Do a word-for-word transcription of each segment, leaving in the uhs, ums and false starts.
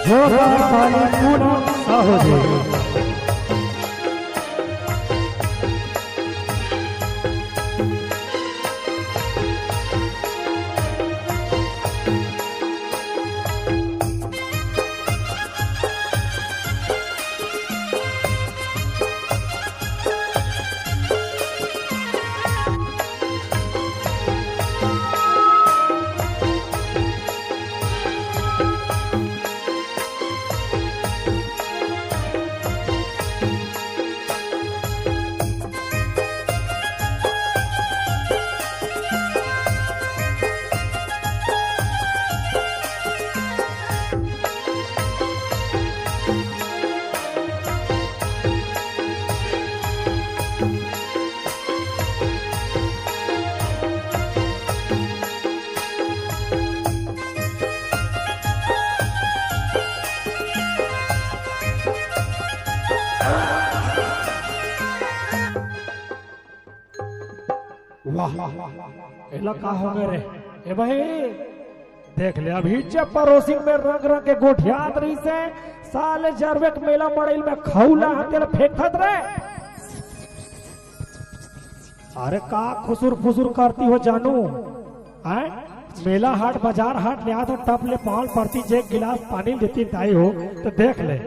जोरदार ताली पूनम साहू जी। वाह, एला का हो गए रे? ए भाई, देख ले, अभी जब परोसिन में रंग रंग के गोठियात रहिस हे, साले जरवेक मेला मड़ई में खउला हते ल फेंकत रे। अरे का खुसुर फुसुर करती हो जानू? हैं? मेला हाट, बाजार हाट ले आत हो, टप ले पाँव ल परती, जे एक गिलास पानी देती ताई हो, त देख ले।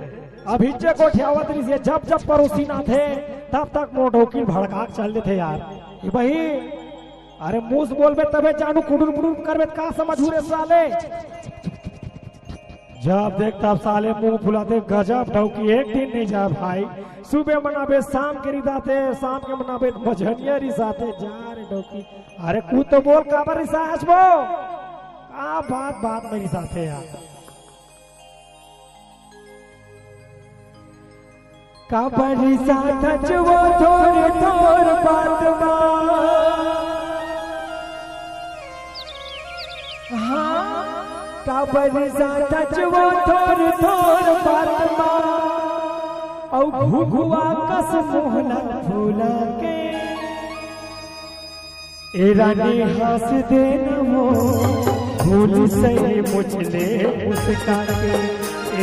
अभी जे गोठियावत रहिस हे, जब जब परोसिन आथे, तब तक मोर डौकी भड़का के चल देथे यार। ए भाई, अरे मूस बोलबे तभे जानू, कुडुर मुडुर करबे त का समझहू रे साले। जब देख तब साले मुंह फुलाथे, गजब डौकी, एक दिन नहीं जाए भाई। सुबह मनाबे, शाम के रिसाथे, शाम के मनाबे, मझनिया रिसाथे। जा रे डौकी, अरे कुछ तो बोल, काबर रिसाहस वो? का बात बात में रिसाथे यार। काबर रिसाथच वो थोर थोर बात मा? हाँ, काबर रिसाथच वो थोर थोर बात मा? अउ घुघुआ कस मुँह ला फुला के। ए रानी हँस दे न वो, भूल सही मुझ ले मुस्का के।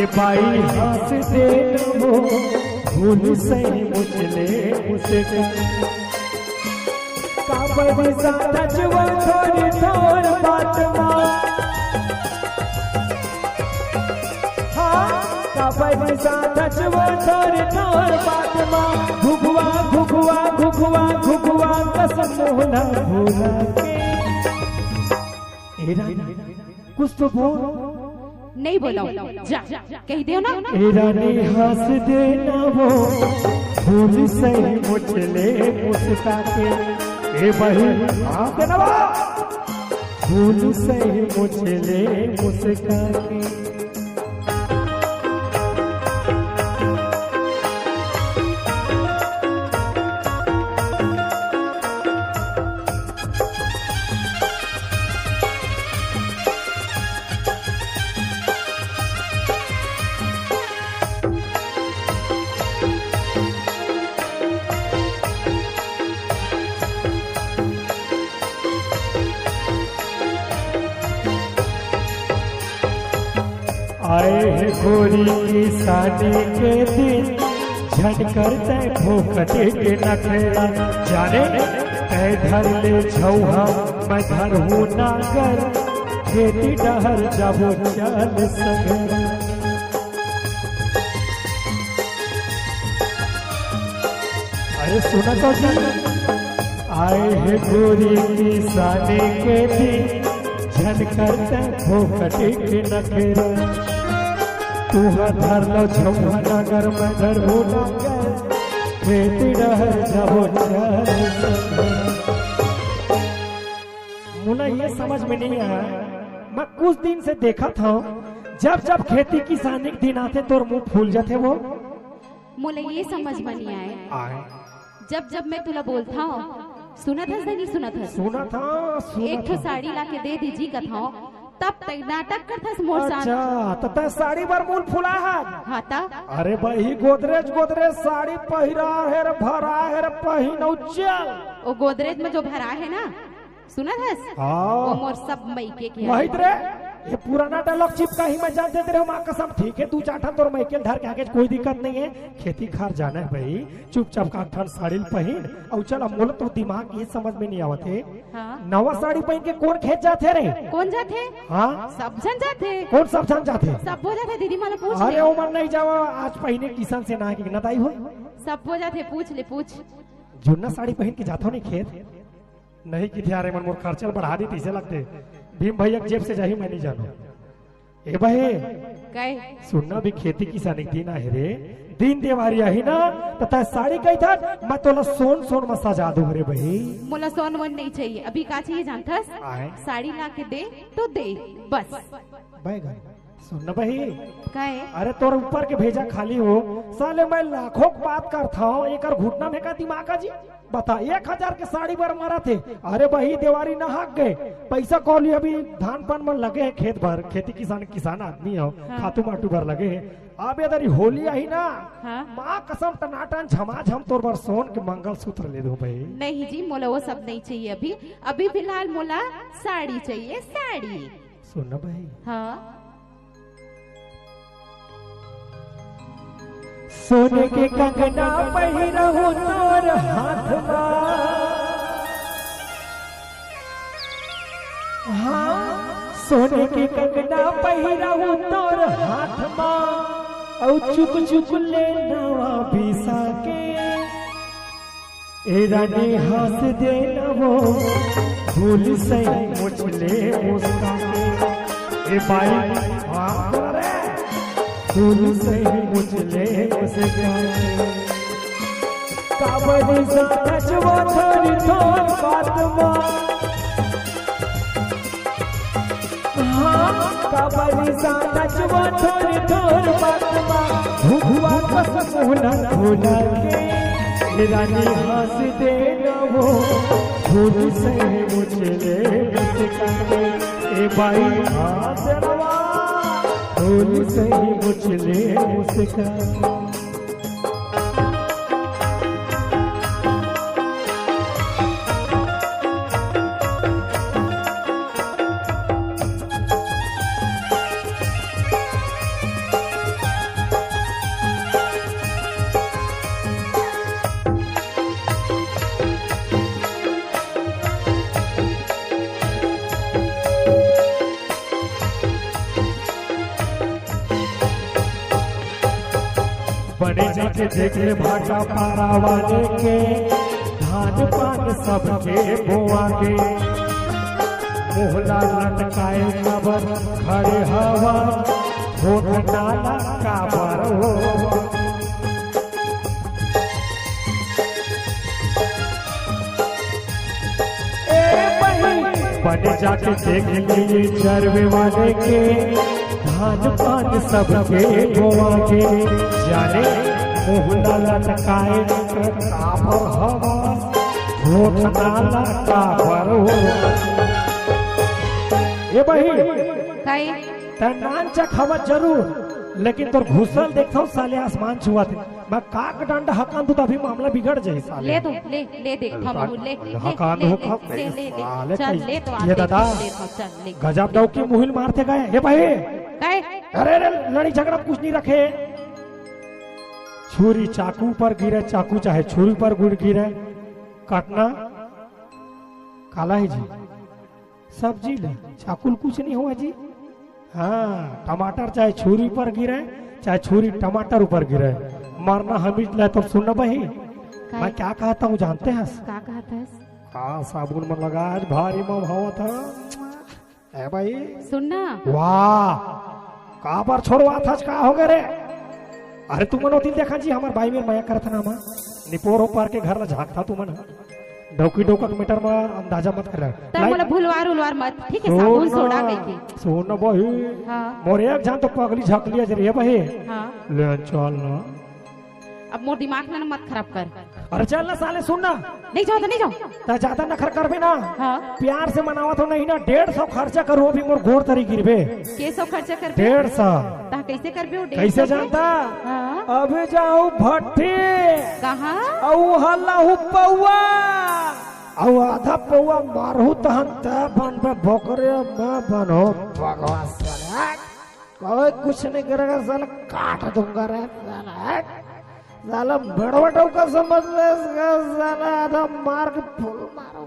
ए बाई हँस दे न वो, भूल सही मुझ ले मुस्का के। काबर रिसाथच वो थोर थोर बात मा? हाँ, काबर रिसाथच वो थोर थोर बात मा? घुघुआ, घुघुआ, घुघुआ, घुघुआ, कस मुँह ला फुला के। ए रानी, कुछ तो बोल। नहीं बोलँव, जा, कहि देव ना। ए रानी हँस दे न वो, भूल सही मुझ ले मुस्का के। ए बहिन हँस दे न वो, भूल सही मुझ ले मुस्का के। आए हे गोरी किसानी के दिन, झन कर तैं फोकट के नखरा। जाने तैं धर ले झउहा, मैं धरहूँ नांगर, खेती डहर जाबो चल संघरा। अरे सुना तो जी, आए हे गोरी किसानी के दिन, झन कर तैं फोकट के नखरा। तुँहर धर लो झउहा नांगर, मैं धरहूँ नांगर, खेती डहर जाबो चल संघरा। मोला ये समझ में नहीं आया, मैं कुछ दिन से देखत हँव, जब जब खेती किसानी के दिन आथे, तोर मुँह फूल जाथे वो। मोला ये समझ में नहीं आए। आए। जब जब मैं तुला बोलथँव, सुनत हस धनी, सुनत हस? सुनत हंव, सुनत एक ठो हंव। साड़ी ला के दे दीजिए कथंव, तब तक नाटक करथस मोर साथ। अच्छा, त तैं साड़ी बर मुंह फुला हस? हाँ त। अरे बही, गोदरेज, गोदरेज साड़ी पहिरा हे रे, भरा हे रे, पहिन अउ चल। ओ गोदरेज में जो भरा हे ना, सुनत हस? हाँ। वो मोर सब मइके के वही हरे। रे, ये पुराना डायलॉग चिपका ही मैं जान देते रहे, माँ कसम। ठीक है, दू चार ठन तोर मइके ल धर के आगे कोई दिक्कत नहीं है। खेती खार जाना है भाई, चुपचाप का ठन साड़ी ल पहिन, अउ चल, अब मोला तो दिमाग ये समझ में नहीं आवत है। हाँ। नवा साड़ी पहिन के कोन खेत जाथे रे? कोन जाथे? हाँ। सब झन जाथे। कोन सब झन जाथे? सब हो जाथे, दीदी मन पूछ अरे ले। ओमन नहीं जावा, आज पहिने किशन से ना कि नताई हो। सब हो जाथे, पूछ ले, पूछ। जुन्ना साड़ी पहिन के जाथो नहीं खेत? नहीं कि ध्यान मन मोर खर्चा ल बढ़ा दी, तइसे लगथे। भीम भैया के जेब से जाही, मैं नहीं जानों। ए बहे, काय? सुनना भी खेती किसानी के दिन आहे रे, दिन देवारी आही ना, त तैं साड़ी कहिथस, मैं तोला सोन सोन म सजा दूं रे बही। मोला सोन वोन नहीं चाहिए, अभी का चाहिए जानथस? आय। साड़ी ला के दे तो दे, बस। बैगन, सुन ना बही। काय? अरे तोर ऊपर के भेजा खाली हो, साले मैं लाखों के बात करथंव, एकर घुटना में का दिमाग आ जी? बता, एक हजार के साड़ी बर मरत हे। अरे बही, देवारी नहाक गे, पैसा कौली अभी धान पान मन लगे हे खेत बर, खेती किसान, किसान आदमी हो, हाँ। खातू माटू बर लगे हे। अब ये दरी होली आही ना, हाँ। माँ कसम टनाटन झमाझम तोर बर सोन के मंगलसूत्र ले दो भाई। नहीं जी, मोला वो सब नहीं चाहिए अभी, अभी फिलहाल मोला साड़ी चाहिए, साड़ी। सुन ना भाई। हाँ। सोने के कंगना पहिरहूं तोर हाथ मा। हाँ, सोने के कंगना पहिरहूं तोर हाथ मा। अउ चुक चुक ले नवा बिसा के। ए रानी हंस दे न वो, भूल सही मुझले मुस्कान के। ए बाई, हाँ, बोल रे। भूल सही मुझले मुस्कान के। काबर सा नचवा थोरी थोर बात मा। हाँ, काबर सा नचवा थोर थोर बात मा, भुभुआ कस मुहना फुला के, ए रानी हंस दे न वो, फूल से मुझले मुस्कान के, ए बाई हंस दे न वो, फूल से मुझले मुस्कान के। बने जाके देख ले भाटा पारा वाले के, धान पान सबके बोआ के। मोहला लटकाए काबर खड़े हवा, होठ नाला काबर हो। ए बहिन, बने जाके देख लिए चरवे वाले के, धान पान सबके बोआ के। जाने मोहला लटकाए काबर हवा, होठ नाला काबर हो। ए बहिन, काई? तैं नान चख हवा जरूर, लेकिन तोर घुसल देखथव साले आसमान छुआथे। मैं काक डंडा हकान दूं त अभी मामला बिगड़ जाही साले। ले तो, ले, ले देखथव महूं, ले, ले, हकान ले, हो ले, कब? ले, ले, ले। साले चल, कैसे? ले तो ये आते दादा, ले तो, चल, ले। गजब डौकी मुहिल मारथे गए। हे भाई। काय? अरे, अरे, लड़ी झगड़ा कुछ नहीं रखे। छुरी चाकू पर गिरे, चाकू चाहे छुरी पर गुड़ गिरे, काटना काला हे जी। सब्जी ले, चाकू ल कुछ नहीं होवय जी। हाँ, टमाटर चाहे छुरी पर गिरे, चाहे छुरी टमाटर ऊपर गिरे, मरना हमीच ला। तो सुन ना बही, काय? मैं क्या कहता हूँ जानते हस? का कहत हस? का साबुन मन लगा आज भारी मम हवत ह। ए भाई। सुन ना। वाह, काबर छोड़वात हस, का हो गे रे? अरे तुमन ओती देखा जी, हमर बाई मेर मया करत ना मा, निपोर हो पर के घर ला झांकथा तुमन ह। डौकी डौका के matter म अंदाजा मत कर। तै मोला भुलवार उलवार मत, ठीक है? साबुन सोडा कहिके। सुन बही। हाँ। मोर एक झन तो पगली झकली अजर हे बही। हाँ। ले चल ना। अब मोर दिमाग ना मत खराब कर। अरे चल ना साले, सुन ना। नहीं जाओ तो नहीं जाओ। त ज्यादा नखर करबे ना। हाँ। प्यार से मनावत हो नहीं ना, डेढ़ सौ खर्चा करूँ अभी मोर गोड़ तरी गिरबे। के सौ खर्चा करबे? डेढ़ सौ। त कैसे करबे वो डेढ़ सौ कैसे के? जानता? हाँ। अभी जाहूँ भट्टी। कहाँ? अउ हल्ला हूँ पौआ। अउ आधा पौआ मारहूँ तहन त बनबे बोकरे, मैं बनहूँ भगवान साले। कोई कुछ नहीं करेगा साला, काट दूंगा रे साला। साला बड़वटों का समझ ले इसका साला, आधा मार के फुल मारो।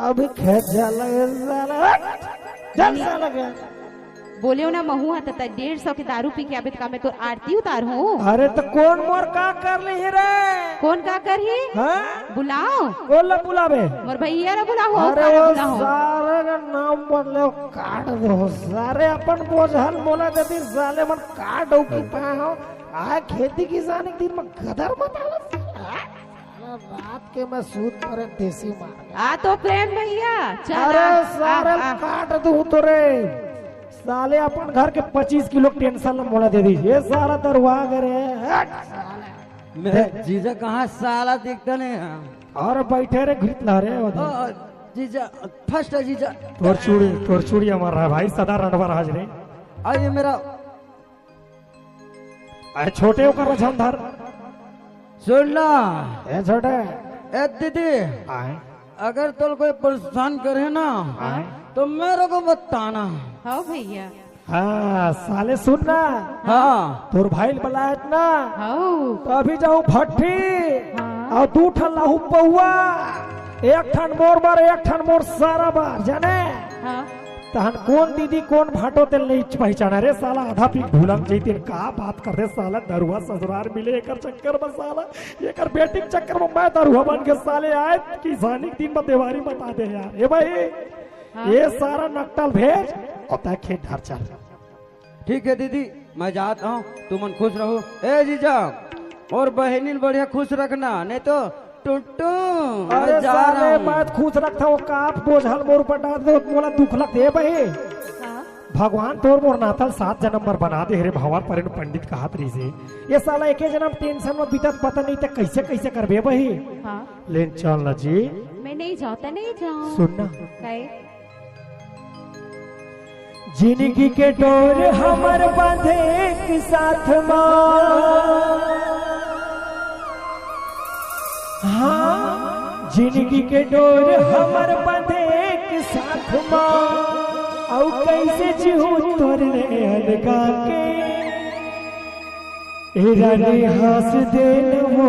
अभी खेत जा लगे साला, चल साला के। बोले हो ना महू हा, त डेढ़ सौ के दारू पी के आबे त का मैं तोर आरती उतार हूँ? अरे त कौन मोर का कर ली रे? कौन का कर ही? हाँ? बुलाओ। कौन ला बुलावे? मोर भैया ला बुलाओ, अरे काला वो बुलाओ। सारे का नाम बदले, काट दो सारे, अपन बोझल मोला देती साले मन काट हो की पाए हो। आ खेती किसानी के दिन में गदर मत आवा साला। साला रात के मैं सूत परे देसी मार। आ तो प्रेम भैया, चल अरे आ, सारे आ, आ। काट दूं तो रे। साले अपन घर के पच्चीस किलो टेंशन ला मोला दे दी। ये सारा दरुआ करे। हट साले। मेरे जीजा कहाँ साला दिखता नहीं है। और बैठे रे घिरत ला रे ओ, उधर। जीजा, फर्स्ट है जीजा। तोर चूड़ी, तोर चूड़ी हमारा है भाई, सदा रंडवा राज रे। और ये मेरा अरे छोटे ओकर रझन धर। सुन ना। ए छोटे। ए दीदी, आए। अगर तोर कोई परेशान करे ना, आए। तो मेरे को बताना। हाँ भैया। हाँ, साले सुन ना। हाँ। तोर भाई ल बलायत ना। हाँ। तो अभी जाहूँ भट्टी। हाँ। अउ दू ठन लाहू पौआ। एक ठन मोर बर, एक ठन मोर सारा बर, जाने? हाँ। तहन कौन दीदी, कौन भाटो तेल नहीं पहचाना रे साला, आधा पी भूलम जैते का बात कर रे साला, दरुआ ससुरार मिले एकर चक्कर में साला, एकर बेटी के चक्कर में मैं दरुआ बन के साले आए, किसानी के दिन में देवारी बता दे यार। ए भाई, हाँ। ये सारा नकटल भेज, और तय खेत धर चल। ठीक है दीदी, मैं जात हूँ, तुमन खुश रहो। ए जीजा, और बहिनी ल बढ़िया खुश रखना, नहीं तो टुटू, मैं अरे जा रहा साले, हूँ। मैं खुश रखता हूँ, का आप बोझल मोर ऊपर डाल दे, मोला दुख लगथे भाई। हाँ। भगवान तोर मोर नाता ल सात जन्म बर बना दे रे, भंवर परेन पंडित कहत रहिसे। ये साला एके जन्म टेंशन में बीतत, पता नहीं ते कैसे कैसे करबे भाई। हाँ। लेन चल ना जी। मैं नहीं जाऊँ, त नहीं जाऊँ। सुन ना। काहे? जिनगी के डोर हमर बांधे एक साथ मा। हाँ, जिनगी के डोर हमर बांधे एक साथ मा। अउ कैसे जीहू तोर ले अलगा के। ए रानी हंस दे न वो,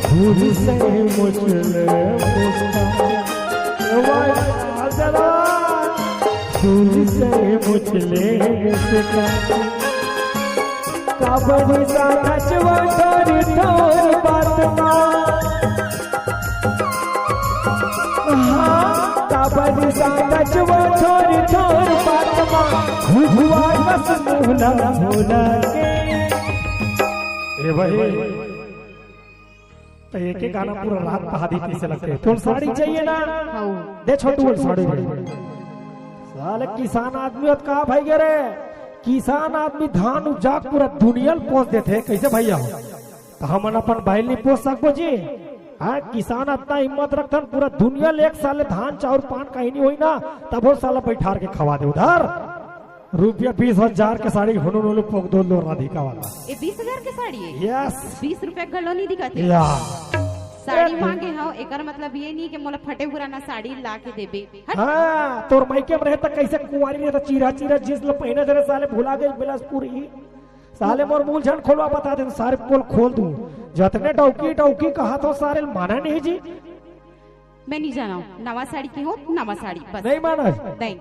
फूल से मुझले मुस्कान। ए भाई, हंस दे ना। फूल से मुझले मुस्कान। काबड़ी सा नचवा थोरी थोर बात मा। हाँ, काबर सांगत वो थोर थोर बात मा, हुआ बस मुहला मुहला के। ए भाई, तो एक ही गाना पूरा रात बहा दी, कैसे लगते हैं? तुम साड़ी चाहिए ना? हाँ। दे छोटू, वो साड़ी दे। साले किसान आदमी होत का भाई गे रे? किसान आदमी धान उजा के पूरा दुनिया ल पोस देथे, कैसे भैया? त हमन अपन बाहिर नहीं पोस सकबो जी? हाँ, किसान अतना हिम्मत रखथन, पूरा दुनिया ले एक साल ले धान, चाउर, पान कहीं नहीं होई ना, तब वो साला बैठार के खवा दे उधर। रुपया बीस हजार के साड़ी हुनु नुलु पोक दो लो राधिका वाला। ए, बीस हजार के साड़ी है? यस। बीस रुपया घलो नहीं दिखा थे। या। साड़ी ए, मांगे हो, एकर मतलब ये नहीं कि मोला फटे पुराना साड़ी ला के देबे। हट। हाँ, तोर मायके में रहे त कैसे कुंवारी रहे त चीरा चीरा जींस ल पहने दे रे साले, भुला गए बिलासपुर ही। साले मोर मुंह झन खोलवा बता दे, सारे पोल खोल दूं। जतने डौकी डौकी कहा तो सारे माना नहीं जी। मैं नहीं जाना हूँ, नवा साड़ी की हो, नवा साड़ी, बस। नहीं माना? नहीं।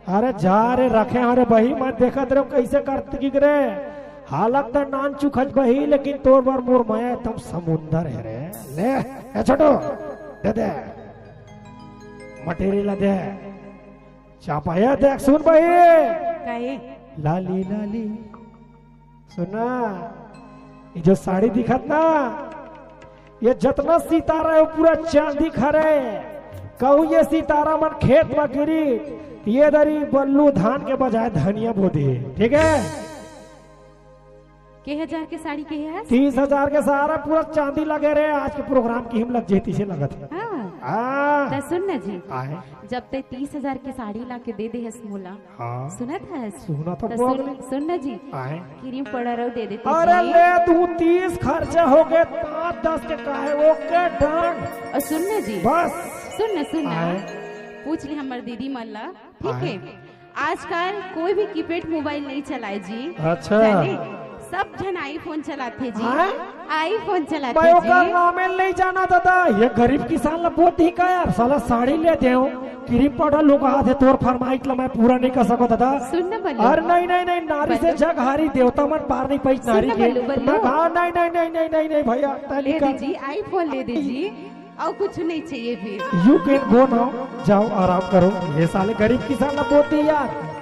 अरे जा रे, रखे हरे बही, मैं देखत रहे कैसे करत की रे। हालत त नान चुखच बही, लेकिन तोर बर मोर माया एकदम समुंदर है रे। ले, ए छोटू, दे दे। मटेरियल दे। चापा, ये देख, सुन बही। काहे? लाली, लाली। सुना, ये जो साड़ी दिखत ना, ये जतना सितारा है, वो पूरा चांदी खरे। कहूँ ये सितारा मन खेत में गिरी, ये दरी बल्लू धान के बजाय धनिया बो दिए, ठीक है? के हजार के साड़ी के हस? तीस हजार के सारा पूरा चांदी लगे रे, आज के प्रोग्राम की हिम लग जाए, तीसे लगत है। हाँ। हाँ। त सुन न जी, आए। जब ते तीस हजार के साड़ी ला के दे दे हस मोला, हाँ। सुनत हस? सुना तो त बोल सुन, रे। सुन न जी, आए। किरीम पाउडर अउ दे देते अरे जी। ले तू तीस खर्चा हो गए, पाँच दस के काहे, ओके डन। अउ सुन न जी, बस। सुन न, सुन न, आए। पूछ ले हमर दीदी मन ला, ठीक आए। है? आजकल कोई भी कीपैड मोबाइल नहीं चलाए जी। अच्छा। जाने? सब झन iPhone चलाथे जी। हाँ? iPhone चलाथे मैं ओकर जी। नामे नहीं जाना दादा, ये गरीब किसान ला बोलत ही का यार, साला साड़ी ले देव, किरीम पाउडर लुका दे, तोर फरमाइश ला मैं पूरा नहीं कर सको दादा। सुन न बल्लू। अरे नहीं, नहीं, नहीं, नारी से बल्लू। जग हारी, देवता मन पार नहीं पाइस सुन नारी न के। बल्लू, बल्लू। मैं कहा, नहीं, नहीं, नहीं, नहीं, नहीं, नहीं भैया, तै ले नहीं कर। दीजिए, iPhone ले दीजिए। अउ कुछ नहीं चाहिए फिर। You can go now, जाओ आराम करो। ये साले गरीब किसान ला बोलत ही यार।